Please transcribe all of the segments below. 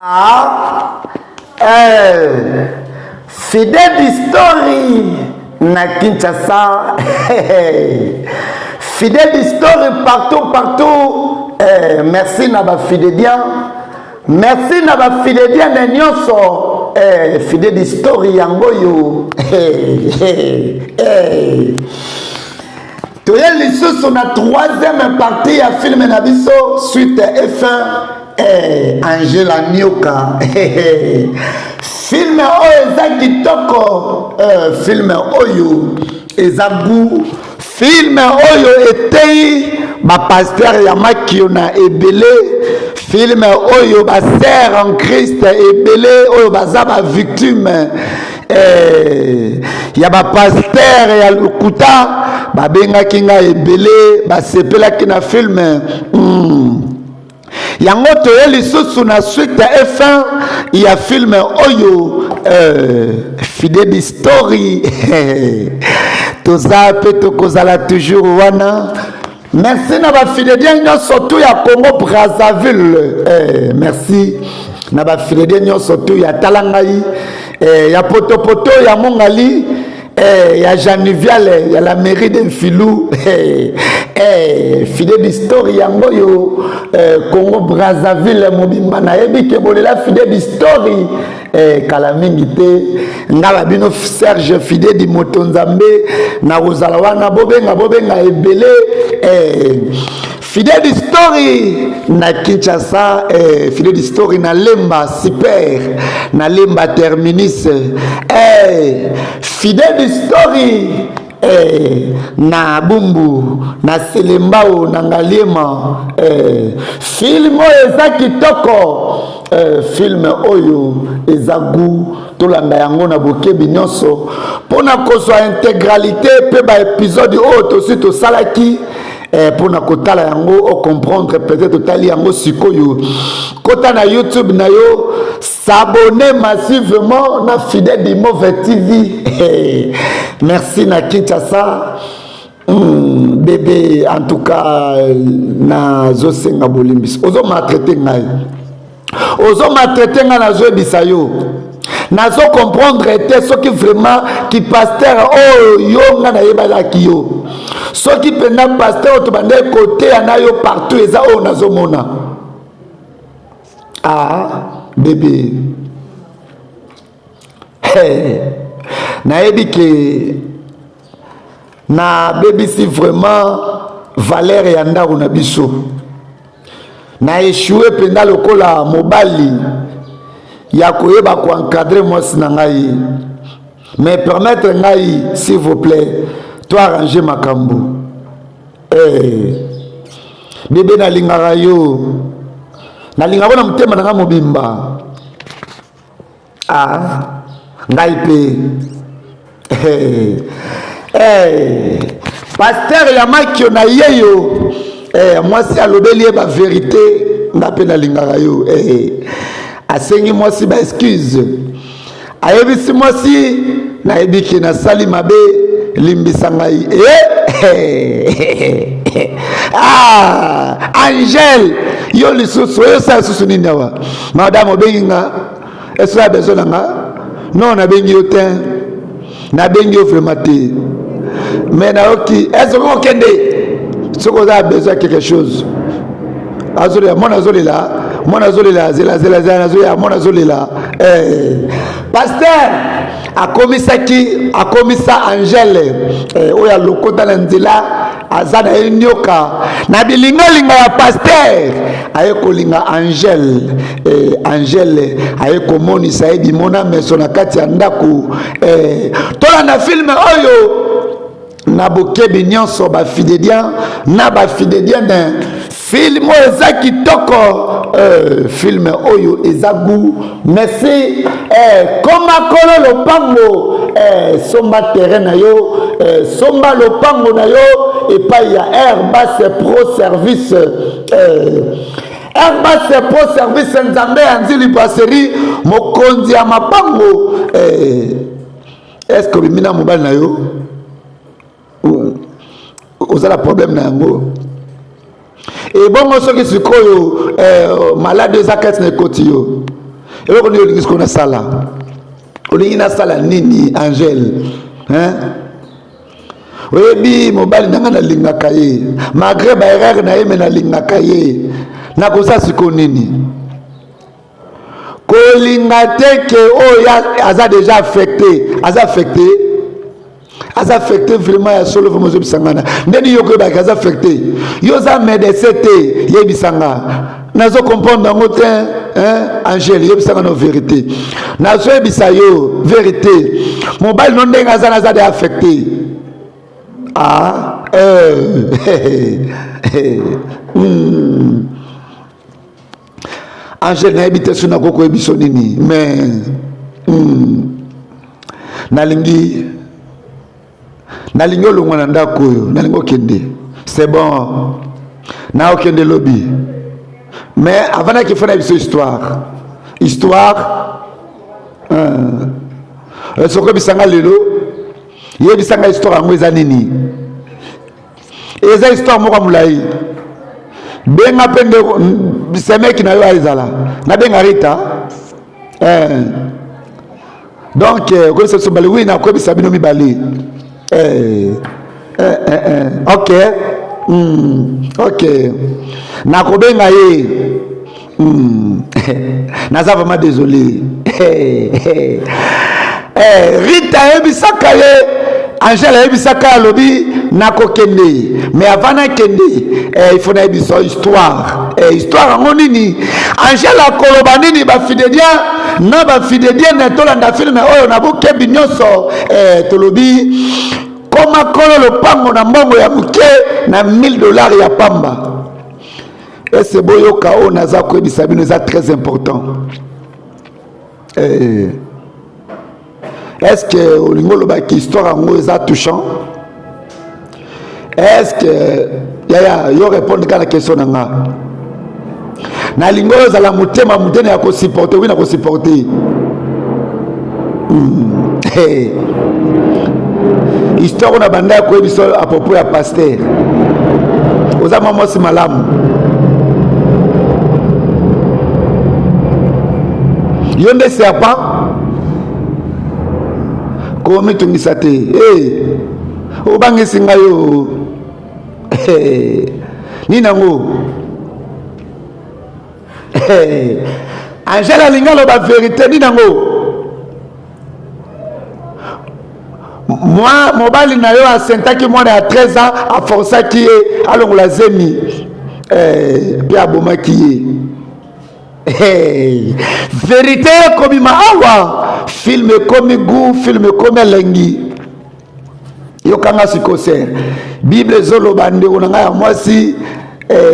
Ah, eh, Fidel Story na Kinshasa. Fidel Story partout partout. Eh, merci na ba Fidédiens. Merci na ba Fidédiens na nyonso. Eh, Fidel Story yango yo. Eh, eh, eh. Toye lisusu na troisième partie ya film na biso suite et fin. Eh, Angela Nioka film oyo eza kitoko eh, film oyo eza gout film oyo eteyi bapasteur ya makiona ebele film oyo basere en christ ebele oyo baza bavictime eh, ya bapasteur ya lokuta babengaki ngai ebele basepelaki na film mm. Yango toye lisusu na suite et fin ya film oyo euh, Fidedi Story toza pe tokozala toujours wana. Merci na ba fidedien nyonso tout ya Congo Brazzaville eh, merci na ba fidedien nyonso tout ya tala ngai eh, ya potopoto ya Mongali Eh, ya Januviale ya la mairie de Mfilu eh, eh, Fidel Story yango yo eh, Congo Brazzaville mobimba nayebi ke bolela Fidel Story eh, kala mingi te nga ba bino Serge Fidel moto Nzambe nakozala wana bobenga bobenga ebele eh, Fidel Story na Kinshasa eh, Fidel Story na Lemba super na Lemba terminus eh, Fidel Story eh, na Bumbu na Selembao na Ngaliema eh, film oyo eza kitoko eh, film oyo eza goût tolanda yango na bokebi nyonso mpo na kozwa integralité mpe baepisode oyo tosi tosalaki eh, mpo na kotala yango ocomprendre peut-être otali yango sikoyo kota na youtube na yo s'abonner massivement na fidèle dimove tv eh, merci na kinshasa bebe en tout cas nazosenga bolimbisi ozo maltraite ngai ozo maltraite ngai nazoyebisa yo nazo comprendre te soki vraiment ki pasteur oyo oh, yo ngai nayebalaki yo soki mpenza pasteur oyo tobandaki koteya na yo partout eza oyo nazomona ah bebe hey. nayebi ke nabebisi vraiment valeur ya ndako na biso na echoue mpenza lokola mobali ya koyeba koencadre mwasi na ngai mais permettre ngai s'il vous plaît to arrange makambo hey. Eh, bebe nalingaka yo nalingaka na motema na ngai mobimba Ah, ngai mpe hey. Hey. Pasteur ya Makio na yeyo hey, mwasi alobeli ye ba verite nga mpe nalingaka yo hey. Asengi mwasi ba excuse, ayebisi mwasi nayebi ke nasali mabe limbisa ngai eh? ah, Angèle yo lisusu oyosala lisusu nini awa madame obengi nga est-ce que besoin na nga non nabengi yo te nabengi yo vraiment te mais nayoki est-ce que okende soki oza besoin ya quelque chose azolela mwana azolela mwana azolela zela zela zela nazoya mwana azolela eh. pasteur akomisaki akomisa angele eh, oyo alokota na nzela aza na ye nyoka na bilingalinga ya paster aye kolinga angele eh, angele aye komonisa ye bimona meso na kati ya ndako eh, tolanda filme oyo na bokebi nyonso bafidedien na bafidedienne Film oyo eza kitoko euh, film oyo eza goût merci eh, koma kolo lopango eh, somba terrain na yo eh, somba lopango na yo epai ya Airbus Pro Service eh, Airbus Pro Service Nzambe ya Nzili Brasserie mokonzi ya mapango eh, est-ce que obimi na mobali na yo oza na problème na yango ebongo soki sikoyo eh, malade eza kati na ekoti yo Eloko nini olingi sikoyo nasala? Olingi nasala nini, Angele, hein? Oyebi mobali na ngai, nalingaka ye malgré baerreur na ye, me nalingaka ye. Nakosala sikoyo nini? Kolinga te ke oyo aza déjà affecté, aza affecté, aza affecté vraiment. Ya solo, vraiment ozobisa nga na ndeni yo koyebaka aza affecté? Yo oza médecin te, yebisa nga, nazo comprendre yango te, hein? Angele, yebisanga no vérité. Nazoyebisa yo vérité, mobali no ndenge aza, naza de affecté. Ah, Angele, nayebi te so nakoki koyebiso nini, mais nalingi olongwa na ndako oyo, nalingi okende. C'est bon, na okende lobi, mais avant naki fo na biso histoire, histoire soki oyebisanga lelo, yebisanga histoire yango eza nini. Eza histoire moko ya molai. Benga mpe ndeko semeki na yo ezala, nabenga Rita, eh. Donc okoyebisa biso mibale? Oui, nakoyebisa bino mibale, eh. Eh, eh, eh. Ok, ok, nakobenga ye. Naza vraiment désolé. Rita ayebisaka ye, Angele ayebisaka, alobi nakokende, mais avant nakende, il faut nayebisa histoire. Histoire yango nini? Angele akoloba nini? Bafidélien na bafidélienne, tolanda film oyo na bokebi nyonso. Tolobi koma kolo lopango na mbongo ya moke, na 1000 $ ya pamba. Ese boyoka oyo naza koyebisa bino, eza très important. Est ce que olingi olobaki histoire yango eza touchant? Est ce que, yaya, yo répondre kaka na question na nga. Nalingi oyo ozala motema monene ya kosupporter. Oui, na kosupporter. Hey. Histoire oyo na banda ya koyebisa à propos ya pasteur, oza mwa mwasi malamu. Yo nde serpent, komitungisa te. Hey, obangisi ngai yo. Hey, nini yango? Hey, Angele alingi aloba vérité. Nini yango? Mwa mobali na yo asentaki mwana ya 13 ans, aforsaki ye alongola zemi, mpe abomaki ye. Hey, vérité ekobima awa. Film ekomi goût, film ekomi elengi. Yokanga sikoser, Bible ezoloba, ndeko na ngai ya mwasi,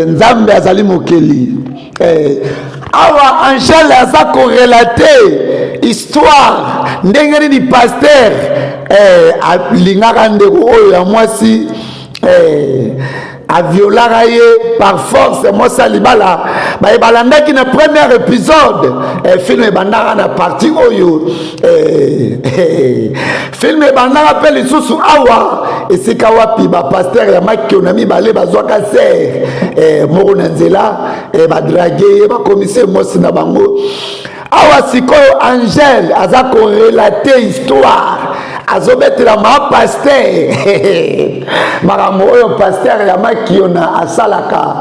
Nzambe azali mokeli. Awa Angele aza korelater histoire ndenge nini pasteur alingaka ndeko oyo ya mwasi, aviolaka ye par force, mwasi ya libala. Baye balandaki na premier épisode, film ebandaka na partie oyo. Film ebandaka mpe lisusu awa, esika wapi bapasteur ya makio na mibale bazwaka sœur moko na nzela, badraguer ye, bakomisi ye mwasi na bango. Awa sikoyo Angele aza korelater histoire, azobetela ma pasteur makambo oyo pasteur ya Makiona asalaka.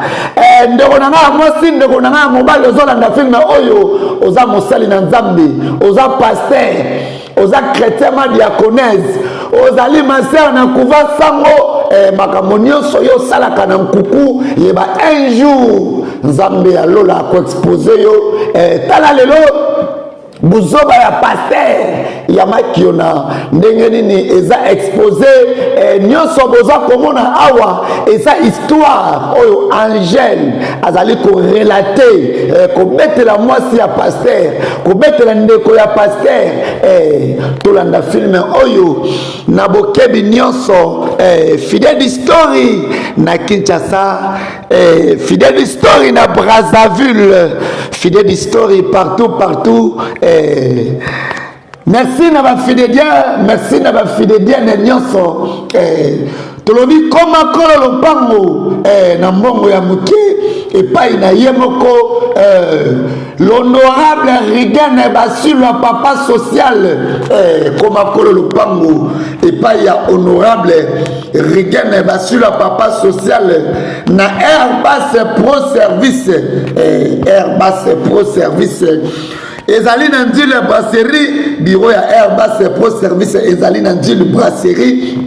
Ndeko na ngai ya mwasi, ndeko na ngai ya mobali, ozolanda film oyo, oza mosali na Nzambe, oza pasteur, oza chrétien, ma diaconesse, ozali ma sœur na kuva sango, makambo nyonso yo osalaka na nkuku, yeba un jour Nzambe ya lola akoexposer yo. Tala lelo buzoba ya pasteur ya Makiona ndenge nini eza exposé. Nyonso boza komona awa eza histoire oyo Angele azali korelater, kobetela mwasi ya pasteur, kobetela ndeko ya pasteur. Tolanda film oyo na bokebi nyonso. Fidèle Story na Kinshasa, Fidèle Story na Brazzaville, Fidèle Story partout, partout. Merci na bafidélien, merci na bafidélienne nyonso. Tolobi koma kolo lopango eh, na mbongo ya moke epai na ye moko eh, l'honorable Rigene Basilwa papa social eh, koma kolo lopango epai ya honorable Rigene Basilwa papa social na Airbus Pro Service eh, Airbus Pro Service ezali na Ndjili Brasserie. Bureau ya Airbus Pro Service ezali na Ndjili Brasserie.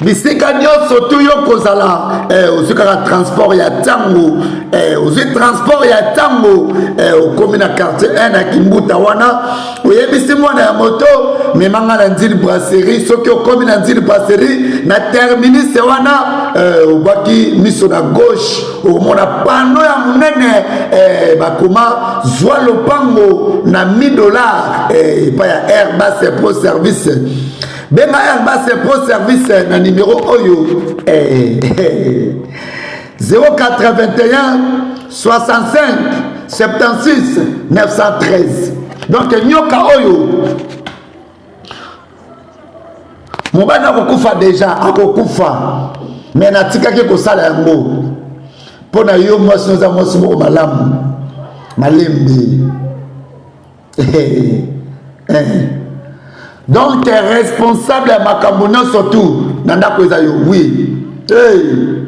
Bisika nyonso tu yo kozala eh, ozwi kaka transport ya ntango eh, ozwi transport ya ntango eh, okomi na quartier 1 na Kimbuta wana, oyebisi mwana ya moto mema nga na Ndjili Brasserie. Soki okomi na Ndjili Brasserie na terminus wana eh, obwaki miso na gauche, okomona pano ya monene eh, bakoma zwa lopango na 1000 dollars eh, epai ya Airbus Pro Service. Benga Airbus Pro Service na numero oyo eh, eh, 081 65 76 913. Donc nyoka oyo mobali akokufa deja, akokufa me natikaki kosala yango mpo na yo mwasi, oza mwasi moko malamu malembe. Donc responsable ya makambo nyonso tu na ndako eza yo. Oui, hey,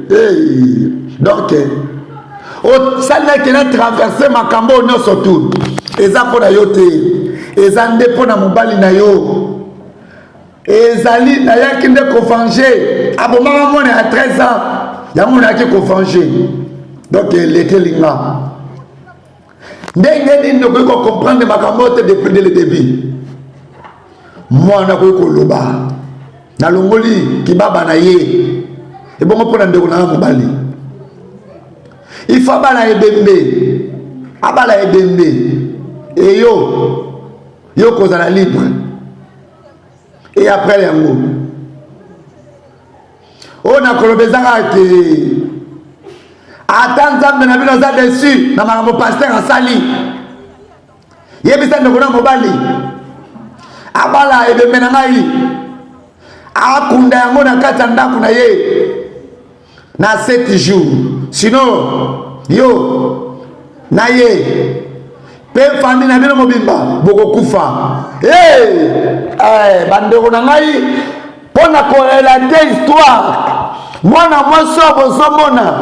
hey. Donc osalaki na traverse makambo nyonso tu eza mpo na yo te, eza nde mpo na mobali na yo. Ezali nayaki nde kovange, abomaka mwana ya 13 ans, yango nayaki kovange. Donc elekeli nga ndenge nini okoki kocomprendre makambo te depuis dès le début. Mwana akoki koloba nalongoli kibaba na ye, ebongo mpo na ndeko na nga mobali ifo abala ebembe, abala ebembe eyo yo kozala libre. Et après yango oyo nakoloba eza kaka te, ata Nzambe na bino aza desu na makambo pasteur asali. Yebisa ndeko na mobali abala ebembe na ngai, akunda yango na kati ya ndako na ye na 7 jours, sinon yo na ye mpe famille na bino mobimba bokokufa. Hey! Hey, bandeko na ngai, mpo na korelate histoire, mwana mwasi oyo bozomona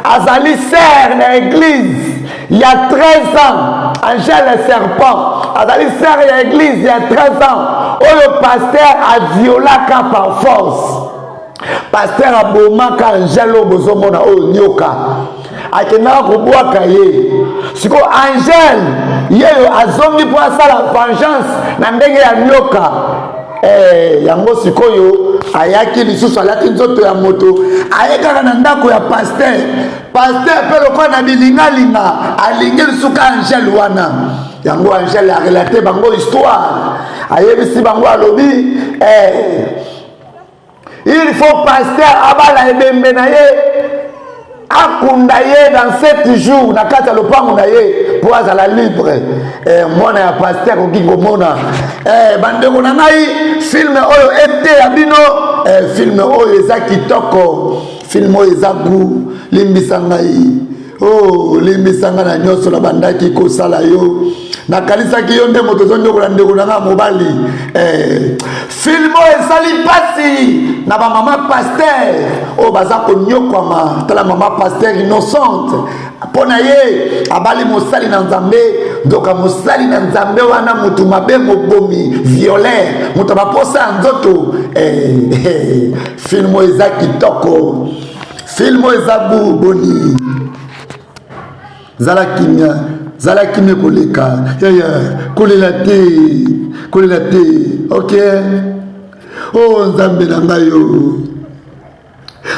azali sœur na église ya 13 ans, Angèle Serpent, azali sœur ya église ya 13 ans oyo pasteur aviolaka par force. Pasteur abomaka Angèle oyo bozomona oyo nyoka akendaka kobwaka ye. Sikoyo Angèle yeyo azongi mpo asala vengeance na ndenge ya nyoka. Yango sikoyo ayaki lisusu, alati nzoto ya moto, aye kaka na ndako ya pasteur. Pasteur mpe lokola na bilingalinga alingi lisusu Angèle wana. Yango Angèle arelate bango histoire, ayebisi bango, alobi il faut pasteur abala ebembe na ye, akunda ye dans 7 jours na kati ya lopango na ye mpo azala libre. Mwana ya pasteur okoki komona. Bandeko na ngai, film oyo eteya bino. Film oyo eza kitoko, film oyo eza goût. Limbisa ngai, oh, limbisa ngai na nyonso nabandaki kosala yo, nakanisaki yo nde moto ozonyokola ndeko na ngai mobali. Film oyo esali mpasi na bamama pasteur oyo baza konyokwama. Tala mama pasteur innocente, mpo na ye abali mosali na Nzambe, nzoka mosali na Nzambe wana motu mabe, mobomi, violeur, moto baposa ya nzoto. Film oyo eza kitoko, film oyo eza bu boni. Zala kimia, zala kimia koleka yaya, kolela te, kolela te. Ok, o oh, Nzambe na ngai, yo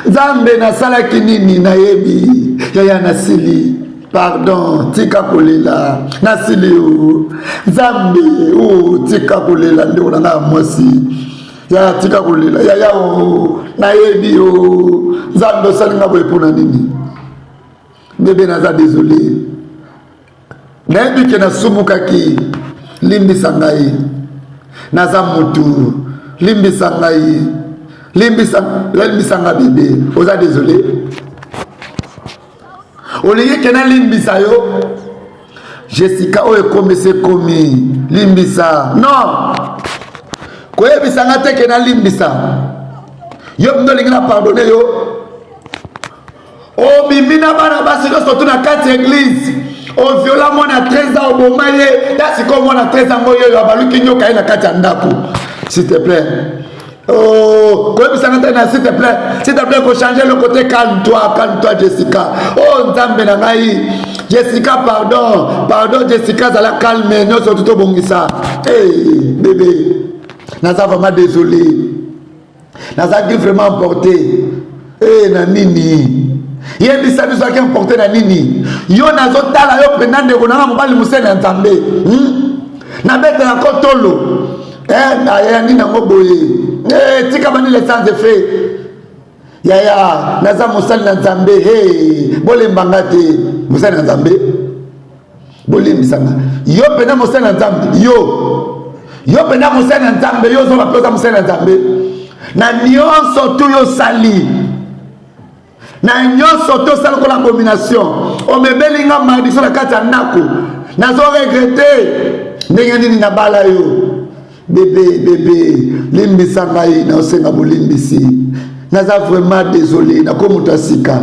Nzambe, nasalaki nini? Nayebi yaya, nasili, pardon, tika kolela, nasili yo Nzambe. O tika kolela, ndeko na ngai ya mwasi, yaya, tika kolela yaya. O nayebi yo Nzambe, osali nga boye mpona nini? Bebe, naza désolé, nayebi ke nasumukaki, limbisa ngai, naza mutu, limbisa ngai. Limbisa, limbisa nga bebe. Oza désolé. Olingi ke nalimbisa yo? Jessica oyo ekomi se ekomi. Limbisa. Non. Koyebisa nga te ke nalimbisa. Yo mpe olingi na pardonner yo? Obimi na bana basi nyonso tu na kati ya eglise, oviola mwana 13 ans, oboma ye. Ta sikoyo mwana 13 ans ngo yeyo abaluki nyoka ye na kati ya ndako. S'il te plaît, oh, koyebisa nga te na s'il te plaît, s'il te plaît, kochange eloko te. Calme toi, calme toi Jessica. Oh Nzambe na ngai, Jessica, pardon, pardon Jessica, zala calme, nyonso tu tobongisa. Hey, bébé, naza vraiment désolé, nazalaki vraiment emporté. E na nini? Yebisa biso, aki emporté na nini? Yo nazotala yo mpenza, ndeko nanga mobali, mosali ya Nzambe, Nabetelako tolo eh, ya nini yango boye eh, tika banile sans effet. Yaya, naza mosali na Nzambe. Hey, bolembanga te, mosali na Nzambe, bolimbisanga. Yo mpenza mosali na Nzambe, yo mpenza mosali na Nzambe, yo ozoba mpe oza mosali na Nzambe. Na nyonso tu yosali, na nyonso tosala lokola abomination, omebeli nga malédiction na kati ya ndako. Nazo regretter ndenge nini nabala yo. Bebe, bebe, limbisa ngai, naosenga bolimbisi, naza vraiment désolé, nako moto ya sika.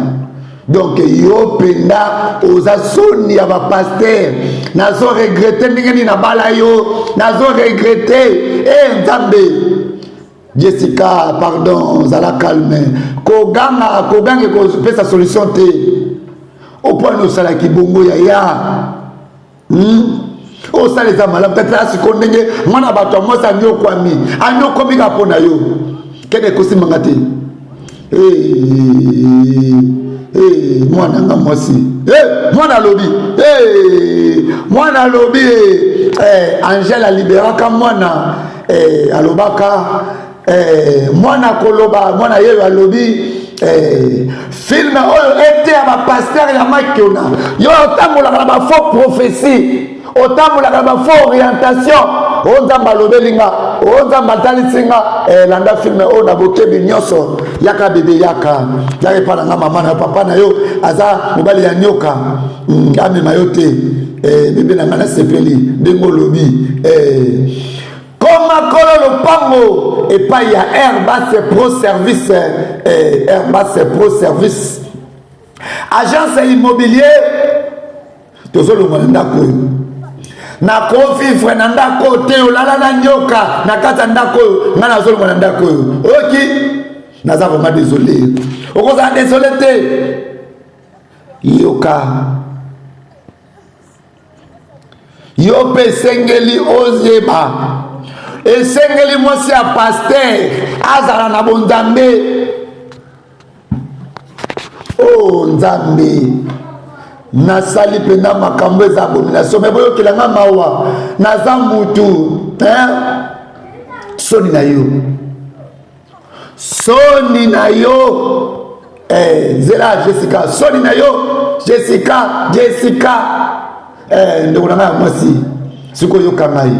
Donc yo mpenza oza soni ya bapasteur. Nazo regretter ndenge nini nabala yo, nazo regretter. E Nzambe! Jessica, pardon, zala calme. Koganga, koganga ekopesa solution te. Opwani osalaki bongo, yaya, Osala eza malamu. Tata, siko ndenge mwana bato ya mwasi anyokwami, anyokwami kaka mpo na yo, kende ekosimbanga te. Mwana nga mwasi, mwana alobi, mwana alobi, Angele aliberaka mwana, alobaka, mwana koloba, mwana yeyo alobi. Film oyo ete ya bapasteur ya makiona, yo otambolaka na bafaux prophétie, otambolaka na bafaux orientation. O Nzambe alobeli nga, o Nzambe atalisi nga. Landa film oyo na bokebi nyonso. Yaka bebe, yaka, yaka epa na nga. Mama na yo, papa na yo aza mobali ya nyoka, amema yo te. Bebe na nga, nasepeli ndenge olobi. Koma kolo lopango epai ya Airbus Pro Service, Airbus Pro Service, agence immobilier. Tozolongwa na ndako oyo, nakovivre na ndako te. Olala na nyoka na kati ya ndako oyo, ngai nazolongwa na ndako oyo. Oyoki? Naza vraiment désolé. Okozala désolé te. Yoka, yo mpe esengeli oyeba, esengeli mwasi ya pasteur azala na bonzambe. O oh, Nzambe, nasali mpenza makambo eza abomination, me boyokelanga mawa, naza mutu, hein? Soni na yo, soni na yo. Zela Jessica, soni na yo Jessica, Jessica. Ndeko na ngai ya mwasi, sikoyo yoka ngai.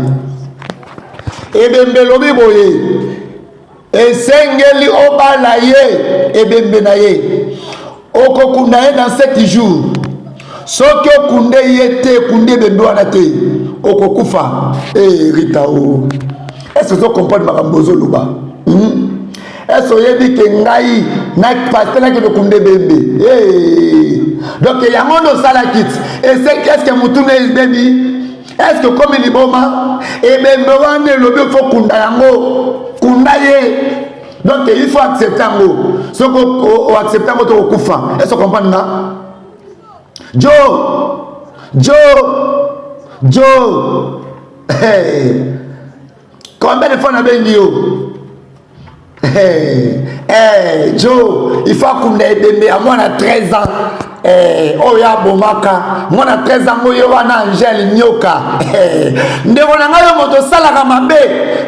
Ebembe elobi boye: esengeli obala ye, ebembe na ye okokunda ye dans 7 jours. Soki okunde ye te, ekunde ebembe wana te, okokufa. E Rita o, ese ozocomprendre makambo ozoloba, Ese oyebi ke ngai na pasteur nakende okunda ebembe? Hey. Donc yango nde osalaki ti est-ce motuna ebebi? Est-ce okomi liboma? Ebembe wana elobi faut kunda yango, kunda ye. Donc il faut accepter yango. Soki oaccepte yango, tokokufa. Est-ce comprendre nga? Jo, jo, jo, hey. Combien de fois nabengi yo? Hey, hey, jo, il faut akunda ebembe ya mwana 13 ans oyo abomaka mwana 13 ans. Oyo wana Angele nyoka. Ndeko na ngai, yo moto osalaka mabe,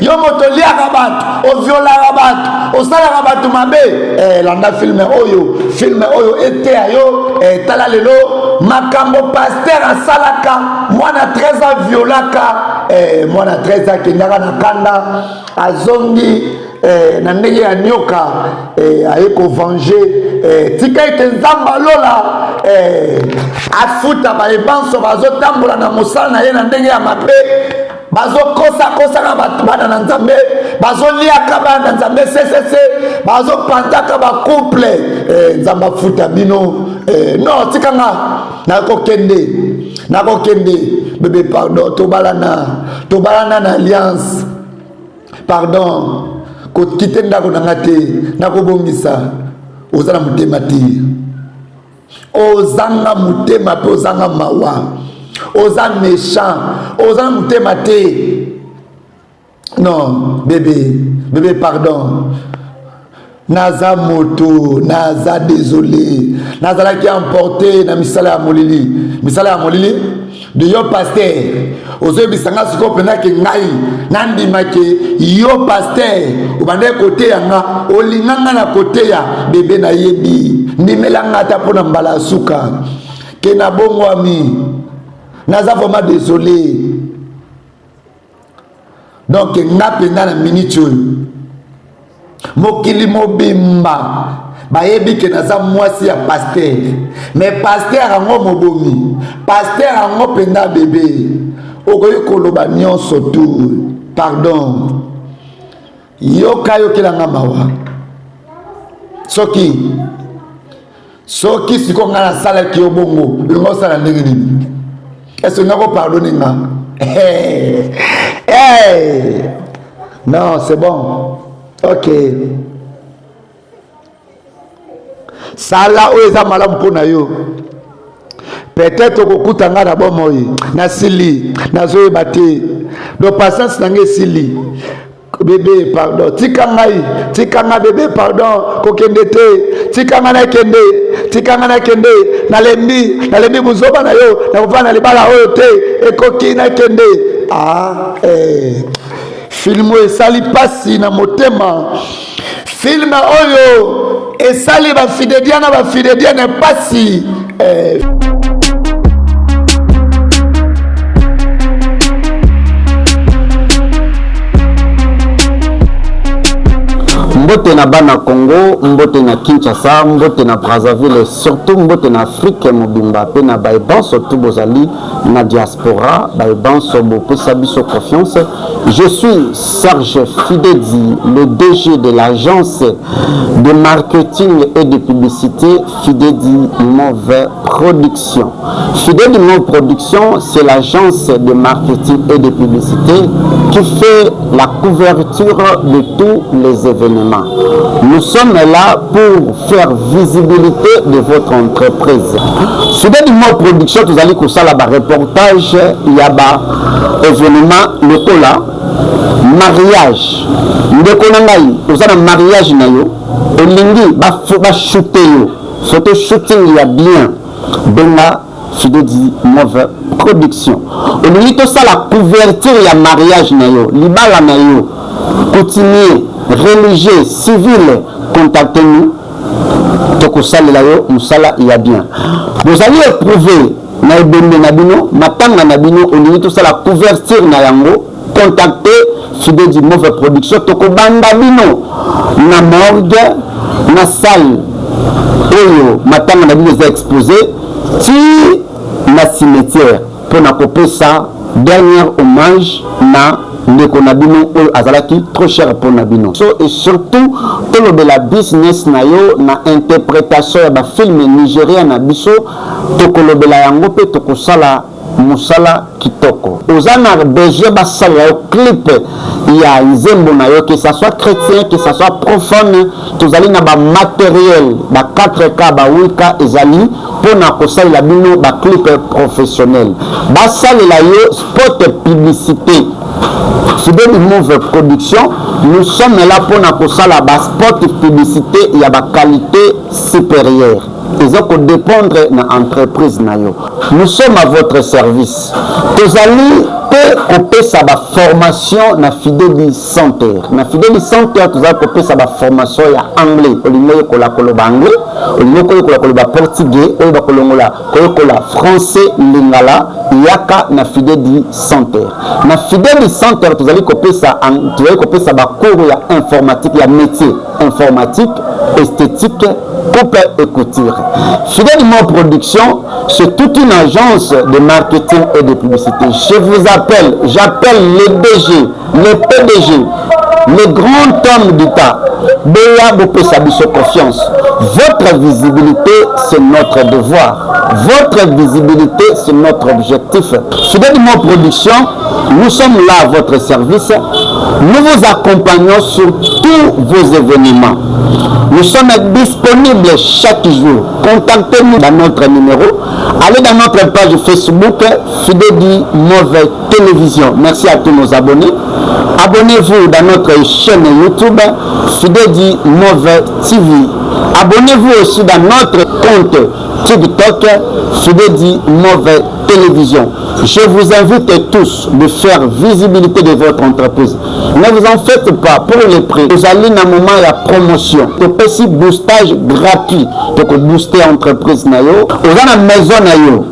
yo moto oliaka bato, oviolaka bato, osalaka bato mabe, landa film oyo. Film oyo eteya yo. Tala lelo makambo pasteur asalaka mwana 13 ans, violaka mwana 13 ans, akendaka na kanda, azongi. eh, na ndenge ya nyoka eh, aye kovange eh, tika ete nzambe alola eh, afuta baye banso bazotambola na mosala na ye na ndenge ya mabe bazokosakosaka bato bana na nzambe bazoliaka bana na nzambe sesese bazopanzaka bacouple eh, nzambe afuta bino eh, non tika nga nakokende nakokende bebe pardon tobalana tobalana na alliance pardon kokite ndako na nga te nakobongisa oza na motema te ozanga motema mpe ozanga mawa oza méchant oza na motema te non bebe bebe pardon naza moto naza désolé nazalaki emporte na misala ya molili misala ya molili de yo paster ozoyebisa nga sikoyo mpenza ke ngai nandima ke yo paster obandaki koteya nga olinga nga na koteya bebe nayebi ndimela nga ata mpo na mbala ya suka ke nabongwami naza vraiment désolé donc nga mpenza na minute oyo mokili mobimba bayebi ke naza mwasi ya paster me paster yango mobomi paster yango mpenza bebe okoki koloba nyonso tu pardon yoka yokela nga mawa soki soki sikoyo ngai nasalaki yo bongo olinga osala ndenge nini ese olinga kopardone nga hey. Hey. non c'est bon ok sala oyo eza malamu mpo na yo peut-être okokuta ngai na bomoi nasili nazoyeba te donc patience na ngai esili bebe pardon tika ngai tika ngai bebe pardon kokende te tika ngai nakende tika ngai nakende nalembi nalembi buzoba na yo nakofanda na libala oyo te ekoki nakende ah, eh. filme oyo esali mpasi na motema filme oyo esali bafidedia na bafidediene mpasi eh. Mbote na bana Congo, mbote na Kinshasa, mbote na Brazzaville, surtout mbote na Afrique mobimba pe na baye banso tout bozali na diaspora, baye banso bopesa biso confiance. Je suis Serge Fidedi, le DG de l'agence de marketing et de publicité Fidedi Move Production. Fidedi Move Production, c'est l'agence de marketing et de publicité qui fait la couverture de tous les événements. Nous sommes là pour faire visibilité de votre entreprise. Fidedi Move Production, tozali kosala ba reportage ya ba événement lokola mariage. Ndeko na ngai, oza na mariage na yo, olingi ba shoote yo photo shooting ya bien, benga Fidedi Move Production. Olingi tosala couverture ya mariage na yo, libala na yo, coutumier, religieux, civil, contactez-nous, tokosalela yo mosala ya bien. Bozali éprouvé na ebembe na bino, matanga na bino, olingi tosala couverture na yango, contactez Fidedi Move Production. Tokobanda bino na morgue, na salle oyo matanga na bino eza exposé, ti na cimetière mpona kopesa dernier hommage na ndeko na bino oyo azalaki trop cher mpona bino. So et surtout tolobela business na yo na interprétation ya bafilme nigérien na biso, tokolobela yango mpe tokosala mosala kitoko. Oza na besoin basalela yo clip ya nzembo na yo, que ça soit chrétien, que ça soit profane, tozali na bamatériel ba 4K, ba 8K ezali mpona kosalela bino baclip professionnel, basalela yo spot publicité. Fideli Move Production, nous sommes là mpona kosala baspot publicité ya baqualité supérieure. Eza ko dépendre na entreprise na yo. Nous sommes à votre service. Tozali pe kopesa ba formation na Fideli Center. Na Fideli Center tozali kopesa ba formation ya anglais. Olingi oyekola koloba anglais, olingi koyekola koloba portugais, oyeba kolongola koyekola français, lingala, yaka na Fideli Center. Na Fideli Center tozali kopesa tozali kopesa ba cours ya informatique ya métier informatique, esthétique, coupe et couture. Fidèle Mo Production, c'est toute une agence de marketing et de publicité. Je vous appelle, j'appelle les DG, les PDG, les grands hommes d'État. Béa Bopesa biso confiance. Votre visibilité, c'est notre devoir. Votre visibilité, c'est notre objectif. Fidèle Mo Production, nous sommes là à votre service. Nous vous accompagnons sur tous vos événements. Nous sommes disponibles chaque jour. Contactez-nous dans notre numéro. Allez dans notre page Facebook Fidedi Mauvais Télévision. Merci à tous nos abonnés. Abonnez-vous dans notre chaîne YouTube Fidedi Mauvais TV. Abonnez-vous aussi dans notre compte TikTok Fidedi Mauvais Télévision. Je vous invite tous de faire visibilité de votre entreprise. Ne vous en faites pas pour les prix. Vous allez dans moment ya promotion. Topesi boostage gratuit. Toko booster entreprise na yo. Oza na maison na yo.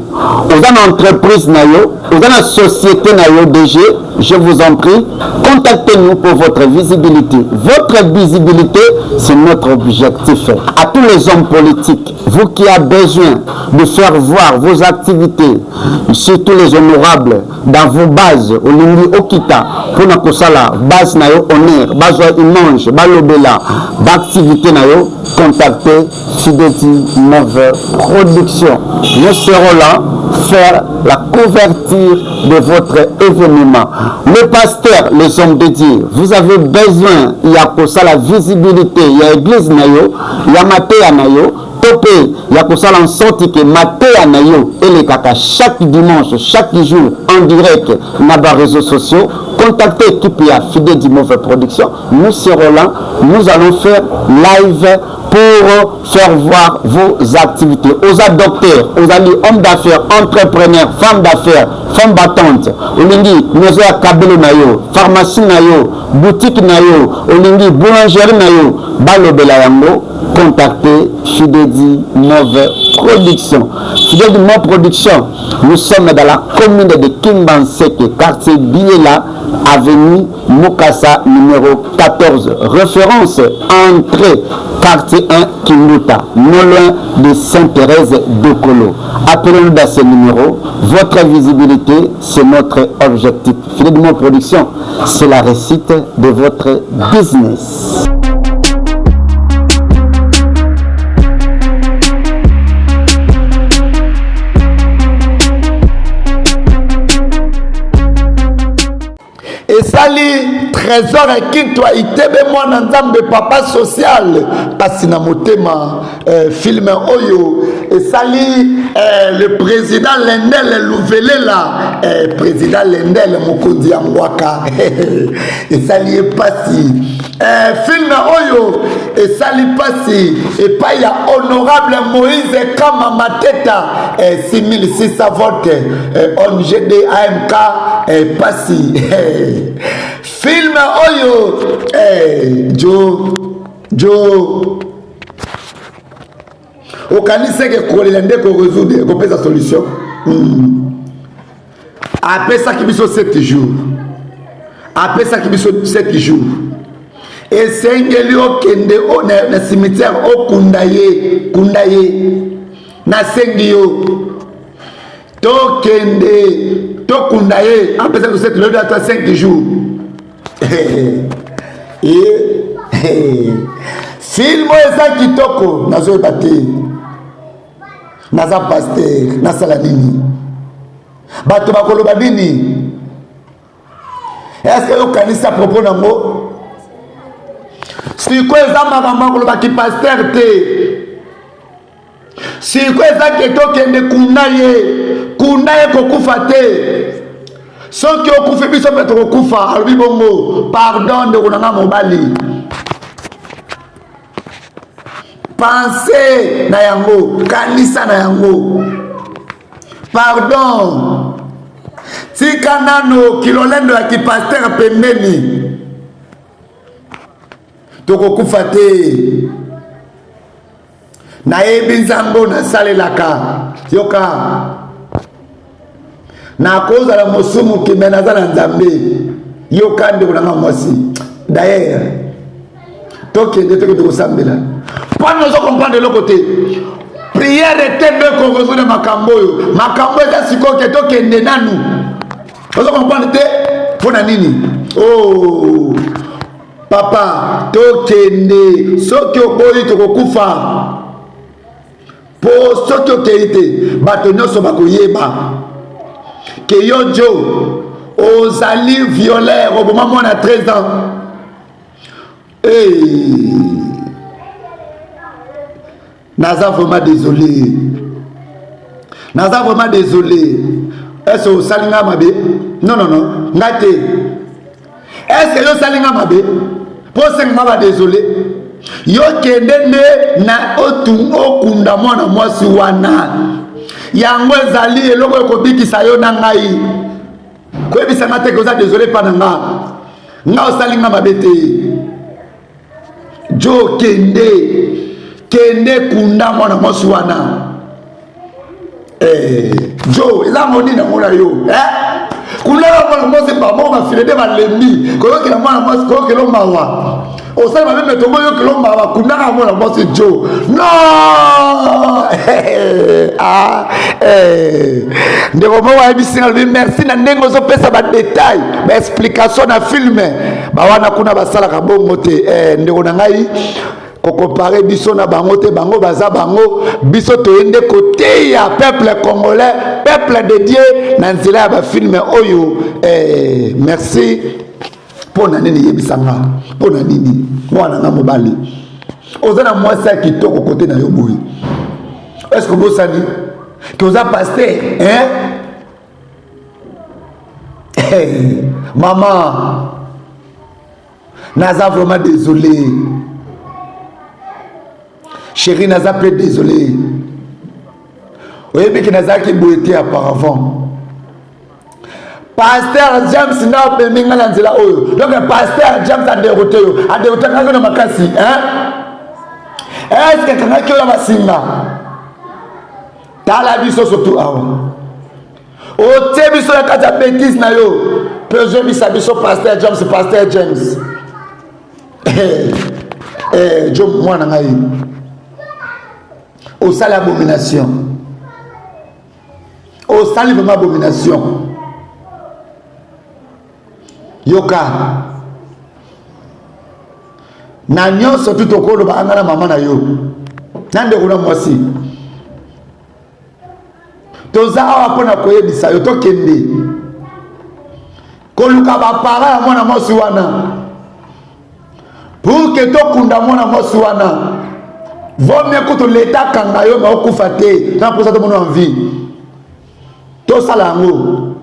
Oza na entreprise na yo. Oza na société na yo DG. Je vous en prie, contactez-nous pour votre visibilité. Votre visibilité, c'est notre objectif. À tous les hommes politiques, vous qui avez besoin de faire voir vos activités, surtout les honorables, dans vos bases, olingi okita mpona kosala base na yo honneur, bazwa image, balobela baactivité na yo, contactez Fideti Move Production. Nous serons là faire la couverture de votre événement. Le pasteur, les hommes de Dieu, vous avez besoin ya kosala visibilité ya église na yo, ya mateya na yo, to mpe ya kosala en sorte que mateya na yo elekaka chaque dimanche, chaque jour en direct na ba réseaux sociaux. Contactez équipe ya Fideti Move Production. Nous serons là, nous allons faire live pour faire voir vos activités. Oza docteur, ozali homme d'affaires, entrepreneur, femme d'affaires, femme battante, olingi maison ya kabelo na yo, pharmacie na yo, boutique na yo, olingi boulangerie na yo, balobela yango, contactez Fidedi Move Production. Fidedi Move Production, nous sommes dans la commune de Kimbanseke, quartier Biela, avenue Mukasa numéro 14, référence entrée quartier 1 Kimbuta, non loin de Sainte-Thérèse d'Okolo. Appelez-nous dans ce numéro. Votre visibilité, c'est notre objectif. Philippe Dumont Production, c'est la réussite de votre business. Esali trésor ya kintwa itebe mwana nzambe papa social pasi na motema eh, film oyo esali eh, le président lendele luvelela eh, président lendele mokonzi ya ngwaka esali ye pasi eh, film oyo esali pasi epai ya honorable moïse kama mateta eh, 6600 vote eh, ong amk eh, pasi eh, film oyo eh, jo jo okanisi eke kolela nde koresoudre kopesa solution mm. Apesaki biso 7 jours, apesaki biso 7 jours. Esengeli okende na, na cimetière okunda ye, kunda ye. Nasengi yo tokende tokunda ye. Apesaki biso 7 lobi ata 5 jours. Film oyo eza kitoko, nazoyeba te. Naza pasteur, nasala nini? Bato bakoloba nini? Est-ce que yokanisi propos nango? Sikoyo eza makambo ya koloba ki pasteur te. Sikoyo eza ke tokende kunda ye, kunda ye kokufa te. Soki okufi biso mpe tokokufa. Alobi bongo, pardon ndeko na nga mobali. Pense na yango, kanisa na yango. Pardon, tika nano kilolendo ya kipastere pembeni, tokokufa te. Nayebi Nzambe oyo nasalelaka. Yoka, nakozala mosumuki me naza na Nzambe. Yoka ndeko na nga mwasi, d'ailleurs tokende tokende kosambela mpona ozo comprendre eloko te. Priere te nde ekoresoudre makambo oyo. Makambo eza sikoyo ke tokende nanu, ozo comprendre te mpo na nini? Oh papa, tokende. Soki oboyi tokokufa, mpo soki okei te bato nyonso bakoyeba ke yo jo ozali violeur, oboma mwana 13 ans. Hey. Naza vraiment désolé, naza vraiment désolé. Est-ce osali nga mabe? Non, non, non, nga te. Est-ce yo osali nga mabe mpo osenga nga ba désolé? Yo kende nde na okunda mwana mwasi wana. Yango ezali eloko ekobikisa yo na ngai. Koyebisa nga te ke oza désolé mpa na nga. Nga osali nga mabe te. Jo, kende, kende kunda mwana mwasi wana. Eh, jo eza moni nango na yo eh? Kundaka mwana mwasi, bango bafile nde balembi koyokela mwana mwasi, koyokela mawa. Osali mabe me tokoyokela mawa. Kundaka mwana mwasi jo. No ah, eh. Ndeko moko ayebisi nga, alobi merci na ndenge ozopesa badetail, baexplication na filme. Bawana kuna basalaka bongo te. Eh, ndeko na ngai, kokompare biso na bango te. Bango baza bango, biso toye nde koteya peuple congolais, peuple de Dieu, na nzela ya bafilme oyo. Eh, merci. Mpo na nini? Yebisa nga mpo na nini? Mwana nga mobali, oza na mwasi ya kitoko kote na yo boye, est-ce obosani ke oza pasteur, hein? Hey, mama, naza vraiment désolé. Chéri, naza mpe désolé. Oyebi ke nazalaki boye te auparavant. Pasteur James nde amemi ngai na nzela oyo. Donc pasteur James aderoute yo, aderoute ngaki na makasi, hein? Est-ce akangaki oyo ya basinga? Tala biso surtout awa, otie biso na kati ya bétise na yo mpe ozobisa biso pasteur James, pasteur James. Eh, eh, jo mwana ngai, osali abomination, osali vraiment abomination. Yoka, na nyonso tu tokoloba anga na mama na yo na ndeko na mwasi, toza awa mpo na koyebisa yo tokende koluka bapara ya mwana mwasi wana pour ke tokunda mwana mwasi wana. Vomie kutu leta akanga yo, ma okufa te na mposa tomona envie tosala yango.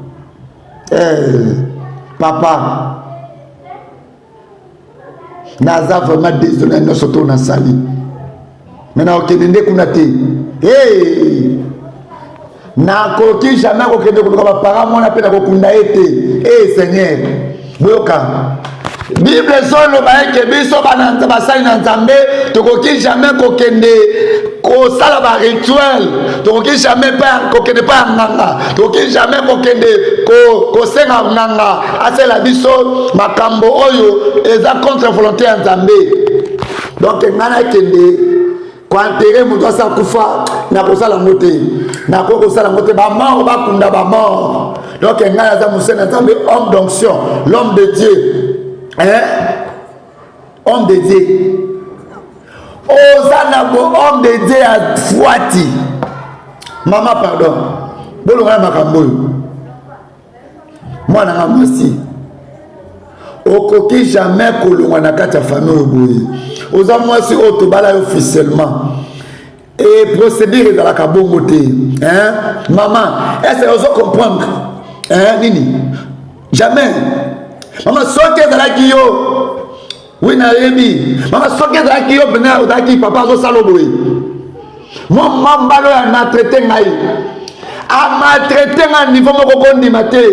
Eh, papa, naza vraiment désolé na nyonso to nasali, me nakokende nde kuna te. Hey! Nakoki jamais kokende koluka bapara mwana mpe nakokunda ye te. E Seigneur, boyoka, Bible ezoloba eke biso bana basali na Nzambe tokoki jamais kokende kosala barituel, tokoki jamais kokende mpa ya nganga, tokoki jamais kokende kosenga nganga asalela biso makambo oyo eza contre volonté ya Nzambe. Donc ngai nakende koenterre moto asi akufa, nakosala yango te, nakoki kosala yango te. Bamort bakunda bamort. Donc ngai naza mosali na Nzambe, homme d'onction, l'homme de Dieu, hein? Homme de Dieu, oza na bo homme de Dieu ya fwati. Mama, pardon, bolonga na makambo oyo. Mwana nga mwasi, okoki jamais kolongwa na kati ya famille oyo boye. Oza mwasi oyo tobala yo officiellement e procédure ezalaka bongo te, hein? Mama, est-ce ozo comprendre, hein? Nini? Jamais, mama. Soki ezalaki yo Oui, nayebi. Mama, soki ezalaki yo mpenza ozalaki papa azosala boye. Mwa mambalo ya maltraite ngai. Amaltraite ngai niveau moko kondima te.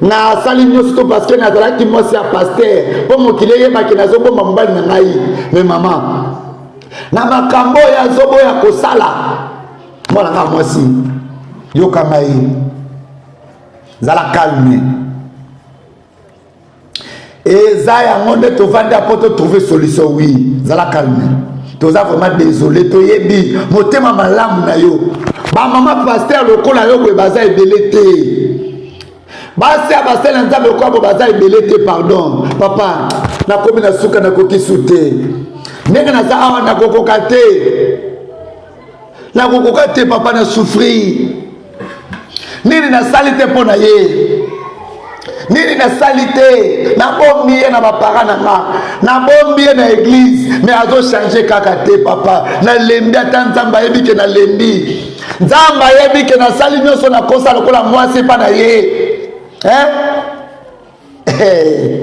Nasali nyonso to parce que nazalaki mwasi ya pasteur mpo mokili eyebaki nazobomba mobali na ngai. Mais mama, na makambo oyo azoboya kosala, mwana ngai mwasi, yoka ngai, zala calme. Eza yango nde tovandi apo totrouve solution. Oui, zala calme, toza vraiment désolé. Toyebi motema malamu na yo. Bamama pasteur lokola yo boye baza ebele te. Basi ya basali na Nzambe lokola boye baza ebele te. Pardon papa, nakomi na suka, nakoki su te. Ndenge naza awa, nakokoka te, nakokoka te papa. Na souffrir nini? Nasali te mpo na ye nini? Nasali te. Nabombi ye na baparents na nga, nabombi ye na église, mais azochange kaka te. Papa, nalembi. Ata Nzambe ayebi ke nalembi. Nzambe ayebi ke nasali nyonso nakosa lokola mwasi mpa na ye, hein? Hey.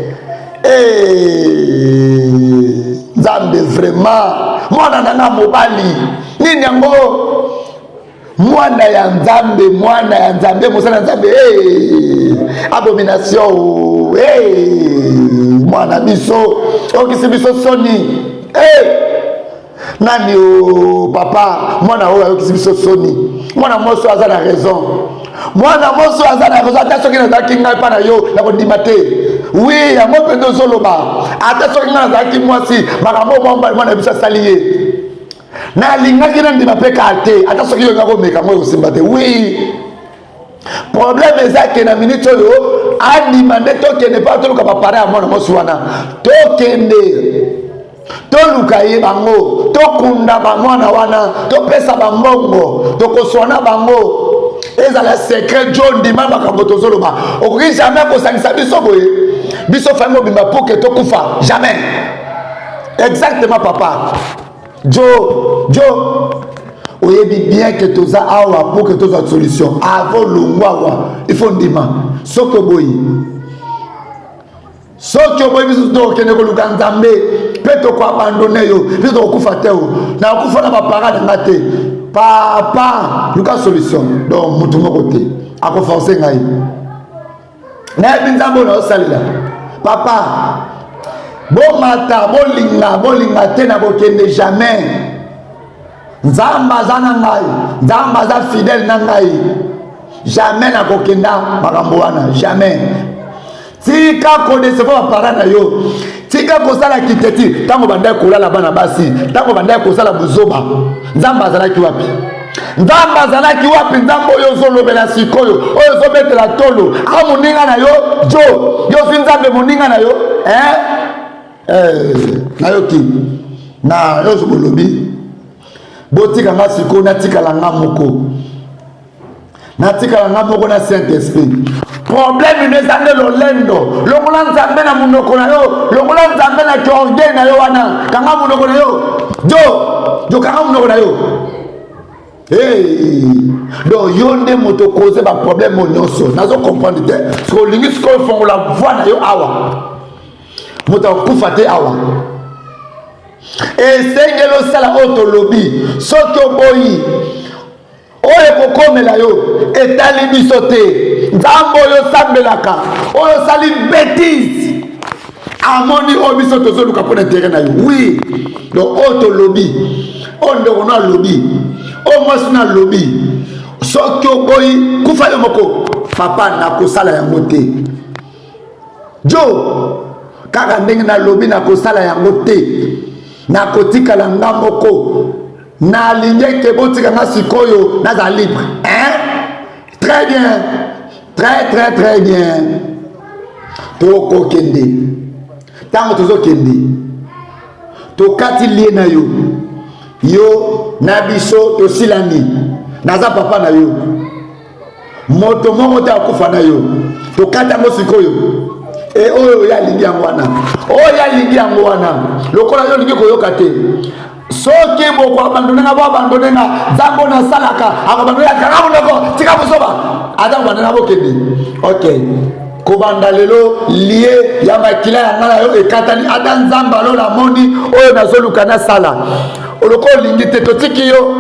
Hey. Nzambe, vraiment, mwana na nga mobali nini yango? Mwana ya Nzambe, mwana ya Nzambe, mosala ya Nzambe. Hey! Abomination! Hey! Mwana biso okisi biso soni. Hey! Nani o papa, mwana oyo ayokisi biso soni. Mwana mwasi oyo aza na raison, mwana mwasi oyo aza na raison. Ata soki nazalaki ngai mpa na yo, nakondima te. Oui, yango mpenza ozoloba. Ata soki ngai nazalaki mwasi, makambo mwana biso asali ye, nalingaki nandima mpe kaka te. Ata soki yo nga komeka ngo, ekosimba te. Oui, problème eza ke na minute oyo andima nde tokende mpa toluka baparents ya mwana mwasi wana. Tokende toluka ye bango, tokunda bamwana wana, topesa bambongo, tokoswana bango, ezala secret. Jo, ndima makambo tozoloba. Okoki jamais kosangisa biso boye, biso famille mobimba, pour ke tokufa, jamais. Exactement papa Jo. Jo, oyebi bien ke toza awa pour ke tozwa solution. Avant longwa awa, il faut ndima. Soki oboyi, soki oboyi, biso tokokende koluka Nzambe mpe tokoabandonner yo. Biso tokokufa te. O nakokufa na baparents na nga te. Papa, luka solution. Donc motu moko te akoforce ngai. Nayebi Nzambe oyo naosalela. Papa, bomata, bolinga, bolinga te, nakokende jamais. Nzambe aza na ngai, Nzambe aza fidèle na ngai. Jamais nakokenda makambo wana, jamais. Tika kodécevoir baparents na yo, tika kosala kiteti. Ntango bandaki kolala bana basi, ntango bandaki kosala buzoba, Nzambe azalaki wapi? Nzambe azalaki wapi? Nzambe oyo ozolobela sikoyo, oyo ozobetela tolo a moninga na yo Jo, yo ozwi Nzambe moninga na yo, eh? Eh, nayoki na nyonso bolobi. Botika nga sikoyo, natikala nga moko, natikala nga moko na Saint Esprit. Problème no eza nde lolendo. Longola Nzambe na monoko na yo, longola Nzambe na orgueil na yo wana. Kanga monoko na yo Jo. Jo, kanga monoko na yo. Hey. Donc yo nde moto cause baproblème oyo nyonso. Nazo comprendre te. Soki olingi sikoyo fongola voix na yo awa, moto akokufa te awa. Esengeli osala oyo tolobi. Soki oboyi, oyo ekokomela yo etali biso te. Nzambe oyo osambelaka, oyo osali bétise, amoni oyo biso tozoluka mpo na intérêt na yo. Oui, donc oyo tolobi, oyo ndeko no alobi, oyo mwasi no alobi, soki oboyi, kufa yo moko. Papa, nakosala yango te. Jo, kaka ndenge nalobi, nakosala yango te. Nakotikala nga moko. Nalingi eke botika nga sikoyo, naza libre, hein? Très bien, très très très bien. Tokokende. Ntango tozokende, tokati lie na yo, yo na biso tosilani. Naza papa na yo, moto moko te akufa na yo. Tokati yango sikoyo. E oyo oyo alingi yango wana, oyo alingi yango wana. Lokola yo olingi koyoka te, soki bokoabandonner nga, boabandonner nga. Nzambe oyo nasalaka akoabandonner. Kanga monoko, tika kosoba. Ata kobandona, bokende. Ok. Kobanda lelo lie ya makila ya ngai na yo ekatani. Ata Nzambe alo namoni oyo nazoluka nasala, oloko olingi te, totiki yo,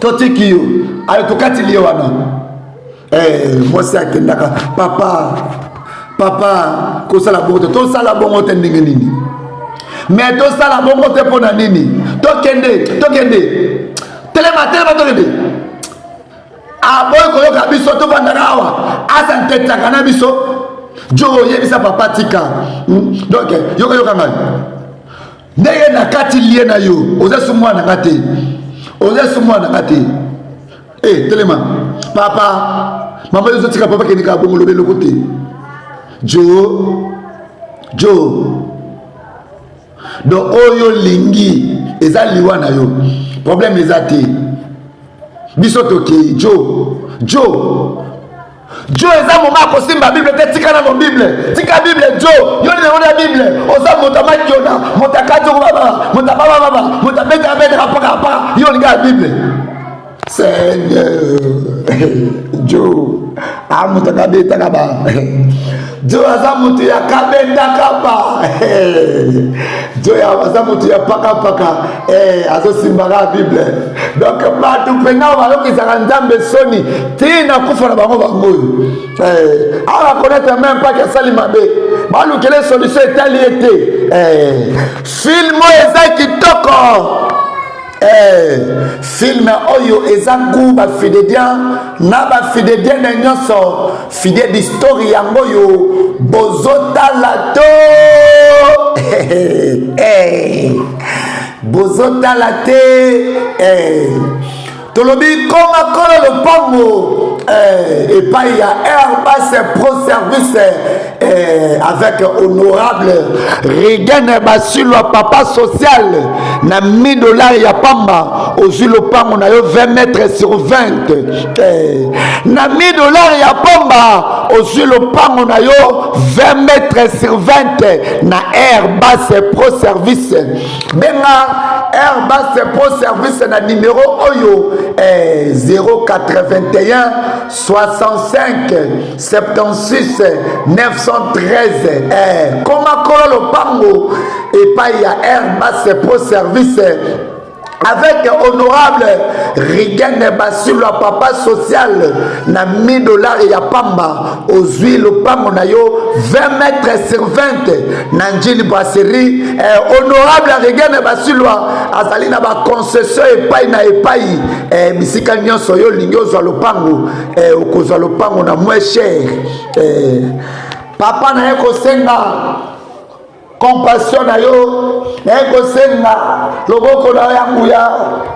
totiki yo. Ayo tokati lie wana. Eh, mwasi akendaka, papa, papa, kosala bongo te, tosala bongo te. Ndenge nini? Me tosala bongo te mpo na nini? Tokende, tokende, telema, telema, tokende. Aboyi koyoka biso, tovandaka awa, asa ntetaka na biso. Jo, oyebisa papa tika. Donc yoka, yoka ngai ndenge na kati lie na yo. Oza su mwana nga te, oza su mwana nga te. E, telema, papa, mama, yo ozotika papa kende kaka bongo, lobi eloko te. Jo, jo, donc oyo olingi eza liwa na yo, problème eza te, biso tokei. Jo, jo, jo, eza moma akosimba Bible te. Tika nano Bible, tika Bible. Jo, yo nini yango na Bible? Oza moto amakiona, moto akati baba, moto ababababa, moto abetaka betaka paka paka, yo olinga ya Bible? Seigneur, jo a moto akabetaka ba, jo aza moto ya kabetaka ba, jo aza moto ya pakapaka, azosimbaka Bible. Donc bato mpenza bayokisaka Nzambe soni ntina kufa na bango, bango oyo awa connaître même pas asali mabe, balukele solution etali ye te. Film oyo eza kitoko. Film oyo eza gu bafidédien na bafidédienne nyonso, Fidèle d'Histoire yango oyo bozotala to bozotala te. Tolobi koma kolo lopango epai ya Airbus Pro Service avec honorable Rigene Basilwa, papa social. Na 1000 dollars ya pamba ozwi lopango na yo 20 mètres sur 20. Na 1000 dollars ya pamba ozwi lopango na yo 20 mètres sur 20 na Airbus Pro Service. Benga Airbus Pro Service na numero oyo, 081 65 76 913. Koma kolo lopango epai ya Airbus Pro Service avec honorable Rigene Basilwa, papa social. Na 1000 dollars ya pamba ozwi lopango na yo 20 mètres sur 20 na Njili Brasserie. Honorable Rigene Basilwa azali na baconcession epai na epai, bisika nyonso yo olingi ozwa lopango, okozwa lopango na moins cher. Papa na ye kosenga compassion na yo, naye kosenga loboko na yo ya nguya,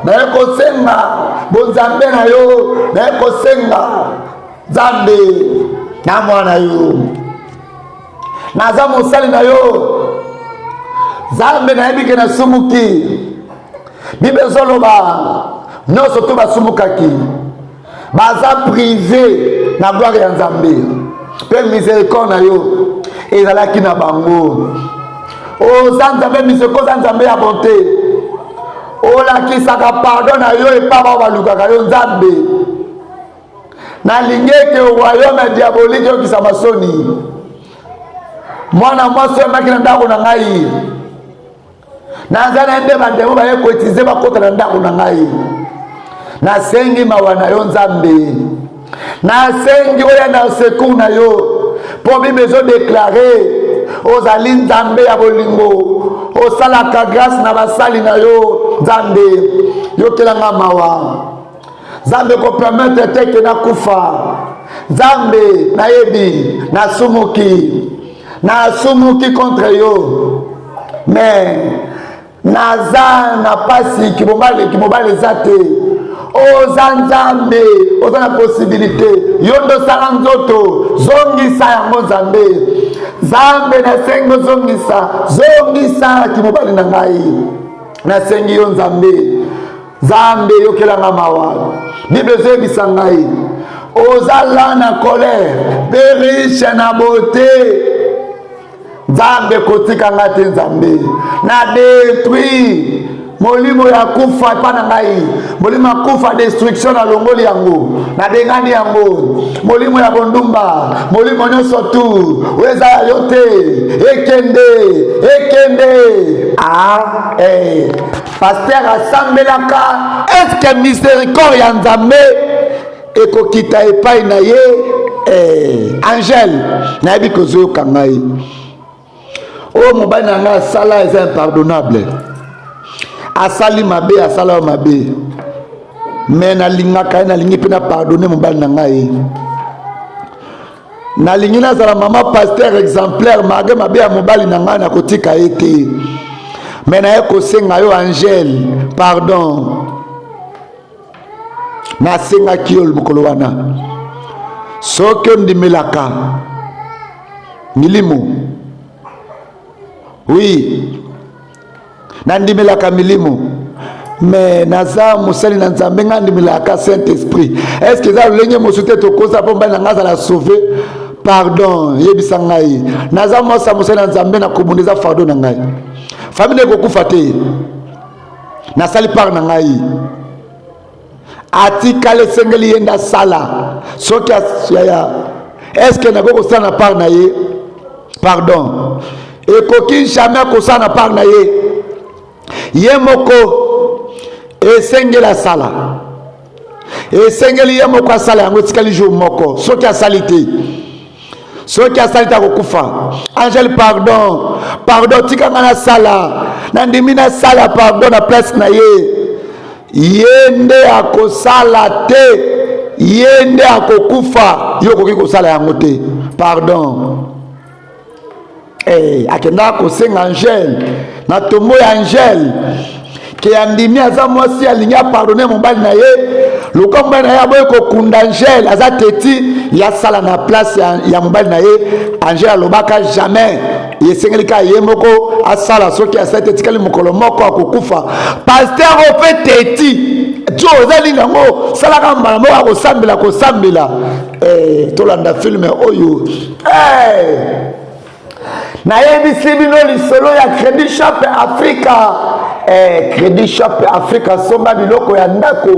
naye kosenga bonzambe na yo, naye kosenga Nzambe na mwana yo, naza mosali na yo. Nzambe, nayebi ke nasumuki. Bible ezoloba nyonso to basumukaki baza privé na gloire ya Nzambe, mpe miséricorde na yo ezalaki na bango. Oza Nzambe miséricorde, oza Nzambe ya bonté, olakisaka pardon na yo epa bao balukaka yo. Nzambe, nalingi ete royaume ya diabolique eyokisa masoni. Mwana mwasi oyo amaki na ndako na ngai, naza na nde bandemo baye koetize, bakota na ndako na ngai. Nasengi mawa na yo, Nzambe, nasengi oya na secours na yo, mpo Bible ezodéclarer ozali Nzambe ya bolingo, osalaka grâce na basali na yo. Nzambe, yokelanga mawa. Nzambe, kopermettre te ke nakufa. Nzambe, nayebi nasumuki, nasumuki contre yo, mais naza na pasi, kimobali, kimobali eza te. Oza Nzambe, oza na possibilité, yo nde osala nzoto, zongisa yango. Nzambe, Nzambe, nasengi ozongisa, zongisa kimobali na ngai. Nasengi yo, Nzambe, Nzambe, yokelanga mawa. Bible ezoyebisa ngai oza lent na colère mpe riche na bonté. Nzambe, kotika nga te. Nzambe, na détruire. Molimo ya kufa epa na ngai, molimo ya kufa destruction, nalongoli yango, nabengani yango. Molimo ya bondumba, molimo nyonso tu oyo eza ya yo te, ekende, ekende. Ah, eh. Pasteur asambelaka, eske miséricorde ya Nzambe ekokita epai na ye? Eh, Angele, nayebi kozoyoka ngai. Oyo mobali na ngai asala eza impardonnable, asali mabe, asala yo mabe, me nalingaka ye, nalingi mpe na pardonne mobali na ngai. Nalingi nazala mama pasteur exemplaire, malgré mabe ya mobali na ngai nakotika ye te, me naye kosenga yo Angele pardon. Nasengaki yo mokolo wana, soki ondimelaka milimo. Oui, nandimelaka milimo, me naza mosali na Nzambe, ngai andimelaka Saint Esprit. Est ce que eza lolenge mosusu te tokosa mpo mobali na ngai azala sauve? Pardon, yebisa ngai. Naza mwasi ya mosali na Nzambe, na kobunda eza fardeau na ngai, famille ekokufa te. Nasali part na ngai, atikali, esengeli ye nde asala. Soki yaya, est-ce nakoki kosala na part na ye? Pardon, ekoki jamais kosala na part na ye. Ye moko esengeli asala, esengeli ye moko asala yango. Etikali jour moko, soki asali te, soki asali te, akokufa. Angele, pardon, pardon, tika ngai nasala, nandimi nasala, pardon, na place na ye. Ye nde akosala te, ye nde akokufa, yo okoki kosala yango te, pardon. Hey, akendaka kosenga Angele na tombo ya Angele ke andimi, aza mwasi, alingi apardonne mobali na ye. Lokola mobali na ye aboyi kokunda Angele, aza teti, ye asala na place ya mobali na ye. Angele alobaka jamais, esengeli kaka ye moko asala. Soki asali te, etikali mokolo moko, akokufa. Pasteur oyo mpe teti tio eza nini yango, salaka mbala moko, akosambela, kosambela. Eh, tolanda film oyo. Eh! Nayebisi bino lisolo ya Credit Shop Africa. Eh, Credit Shop Africa, somba biloko ya ndako,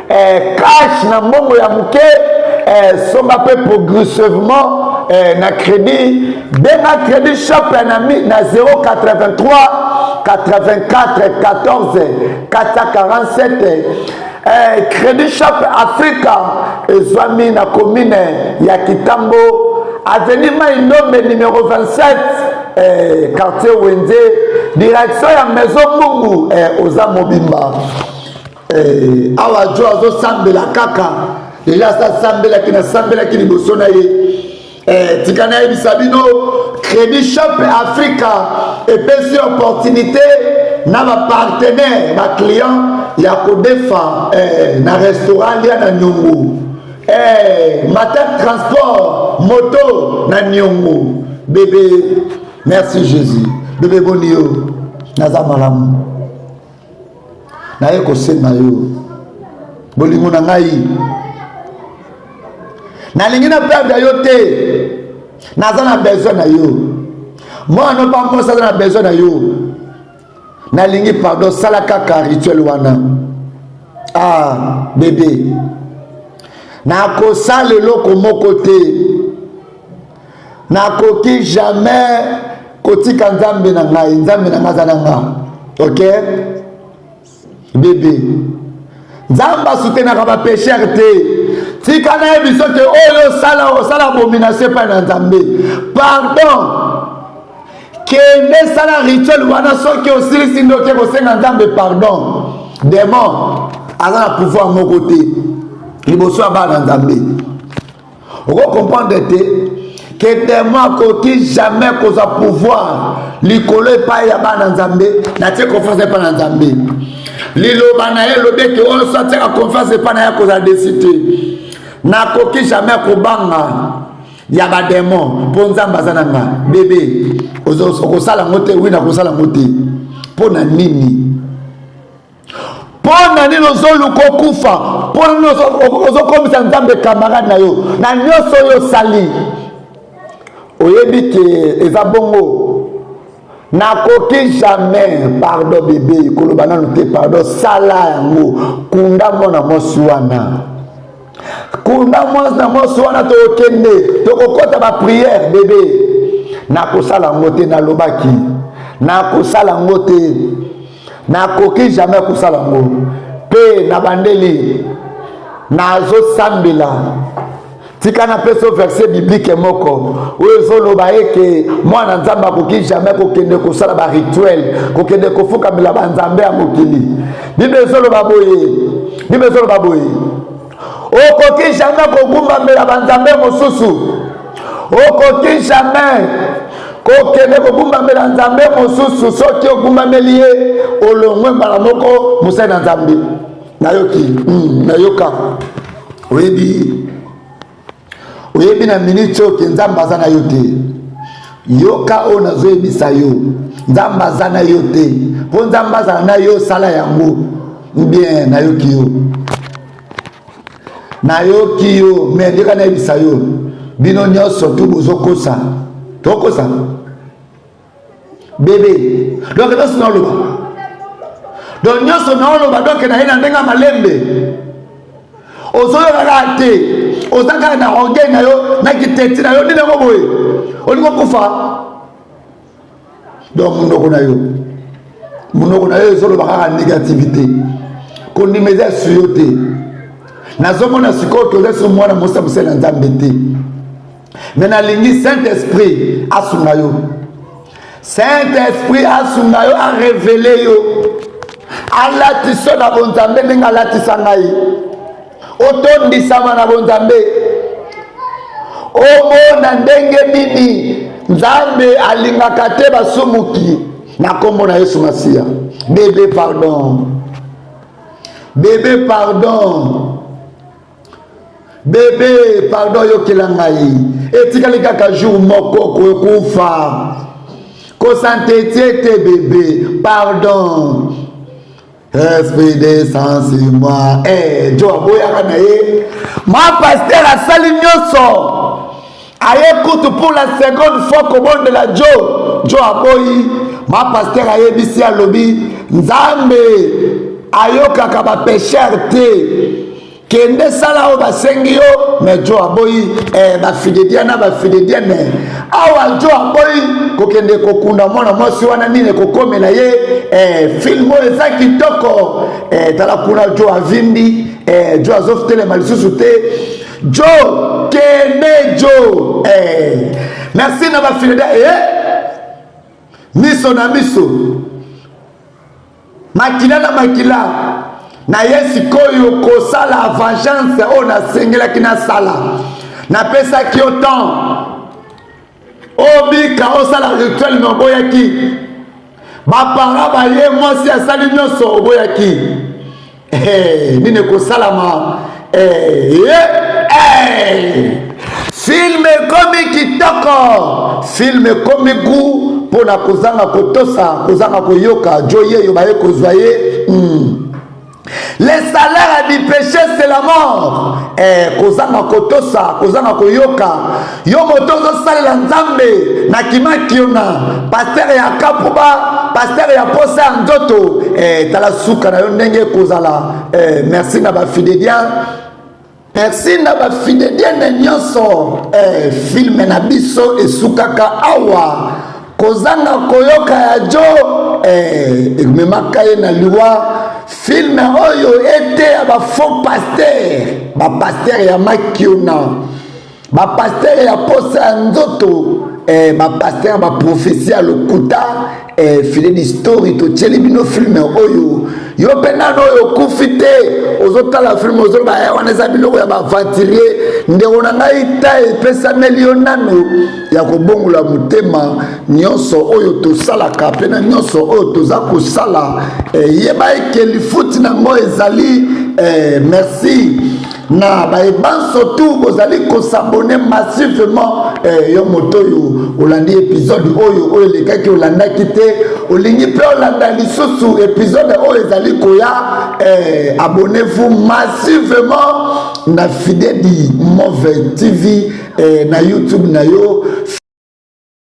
eh, cash na mbongo ya moke, eh, somba mpe progressivement, eh, na crédit. Benga Credit Shop na 083 84 14 447. Eh, Credit Shop Africa ezwami na commune ya Kitambo, avenue Mai Ndombe numéro 27, eh, quartier Wenze, direction ya Maison Mungu. Eh, oza mobimba. Eh, awa jo azosambela kaka, deja asasambelaki, nasambelaki liboso na ye. Eh, tika nayebisa bino, Credit Shop Africa epesi opportunité na bapartenaire, baclient ya kodefa, eh, na restaurant lia na niongo, eh, mata transport moto na niongo. Bébé, merci Jésus. Bébé, boni yo? Naza malamu. Naye kosenga yo bolingo na ngai, nalingi na perdre yo te. Naza na besoin na yo, mwana mpa mwasi aza na besoin na yo. Nalingi pardon, sala kaka rituel wana. Ah bébé, nakosala eloko moko te, nakoki jamais kotika Nzambe na ngai. Nzambe na ngai aza na nga. Ok bébé, Nzambe asutenaka bapêcheurs te. Tika nayebi soki oyo osala, osala abomination epai na Nzambe. Pardon, kende sala rituel wana. Soki osilisi nde oke kosenga Nzambe pardon. Démon aza na pouvoir moko te liboso ya bana Nzambe. Okocomprendre te ke démon akoki jamais kozwa pouvoir likolo epai ya bana Nzambe. Natie confiance epai na Nzambe. Liloba na ye elobi ete oyo so atiaka confiance epai na ye akozala déçu te. Nakoki jamais kobanga ya badémon mpo Nzambe aza na nga. Bébé, okosala yango te? Oui, nakosala yango te. Mpo na nini? Mpo na nini ozoluka okufa? Mpo na nini ozokomisa Nzambe camarade na yo na nyonso oyo osali? Oyebi ke eza bongo. Nakoki jamais, pardon bebe, koloba nanu te, pardon, sala yango, kunda mwana mwasi wana, kunda mwana mwasi wana, tokokende tokokɔta baprière. Bebe, nakosala yango te, nalobaki nakosala yango te, nakoki jamais kosala yango. Mpe na bandeli nazosambela. Tika napesa verset biblique moko oyo ezoloba eke mwana Nzambe akoki jamais kokende kosala barituel, kokende kofukamela banzambe ya mokili. Bible ezoloba boye, Bible ezoloba boye: okoki jamais kogumbamela banzambe mosusu, okoki jamais kokende kogumbamela nzambe mosusu. Soki ogumbameli ye, olongwe mbala moko mosali na Nzambe. Nayoki, nayoka. Oyebi, oyebi na minute oyo ke Nzambe aza na yo te. Yoka oyo nazoyebisa yo: Nzambe aza na yo te. Mpo Nzambe azala na yo, sala yango bien. Nayoki yo, nayoki yo, mais ndeka nayebisa yo, bino nyonso tu bozokosa, tokosa bebe. Donc nyonso naoloba, donc nyonso naoloba, donc na ye na ndenge ya malembe, ozoyoka kaka te. Oza kaka na orgueil na yo, na kiteti na yo, nini yango boye, olingi okufa. Donc monoko na yo, monoko na yo ezoloba kaka négativité, kondima eza esu yo te. Nazomona sikoyo toza so mwana mosa, mosali na Nzambe te, mais nalingi Saint Esprit asunga yo, Saint Esprit asunga yo, arévéler yo, alatisa na bonzambe ndenge alatisa ngai, otondisama na bonzambe, omona ndenge nini Nzambe alingaka te basumuki, na nkombo na Yesu Masiya. Bebe, pardon, bebe, pardon, bebe, pardon, yokela ngai. Etikali kaka jour moko kokufa, kos'entêter te. Bebe, pardon, esprit descend sur moi. Eh, jo aboyaka na ye. Ma pasteur asali nyonso, aye kutu pour la seconde fois kobondela jo, jo aboyi. Ma pasteur ayebisi, alobi: Nzambe ayokaka bapécheurs te, kende sala oyo basengi yo. Mais jo aboyi. Eh, bafidédien na bafidédienne, awa jo aboyi kokende kokunda mwana mwasi wana, nini ekokomela ye? Eh, film oyo eza kitoko. Eh, tala kuna, jo avimbi. Eh, jo azotelema lisusu te. Jo, kende jo. Eh, merci na bafidédien. Eh, miso na miso, makila na makila na ye. Sikoyo kosala vengeance oyo nasengelaki nasala, napesaki yo temps obika, osala rituel, mais oboyaki. Baparents baye, mwasi asali nyonso, oboyaki. Hey, nini ekosalama? Hey, hey. Film ekomi kitoko, film ekomi gu mpona kozanga kotosa, kozanga koyoka. Jo yeyo baye kozwa ye. Le salaire du péché, c'est la mort. Eh, kozanga kotosa, kozanga koyoka. Yo moto ozosalela Nzambe na kimaki yo na pasteur ya kapuba, pasteur ya posa ya nzoto, eh, tala suka na yo ndenge ekozala. Eh, merci na bafidédien, merci na bafidédienne nyonso. Eh, film na biso esukaka awa. Kozanga koyoka ya jo, eh, ememaka ye na liwa. Film oyo eteya bafaux pasteur, bapasteur ya makiona, bapasteur ya posa ya nzoto, eh, bapasteur ya baprophétie ya lokuta. Eh, Fidèle Story totieli bino film oyo. Yo mpe nano oyo okufi te, ozotala film, ozoloba: eh, wana eza biloko ya baaventurier. Ndeko na ngai, ta epesameli yo nano ya kobongola motema. Nyonso oyo tosalaka mpe na nyonso oyo toza kosala, eh, yeba eke lifuti nango ezali. Eh, merci na bayebanso tu bozali kos'abonner massivement. Eh, yo moto oyo olandi épisode oyo, oyo elekaki olandaki te, olingi mpe olanda lisusu épisode oyo ezali koya, eh, abonnez-vous massivement na Fidedi Move TV, eh, na YouTube na yo.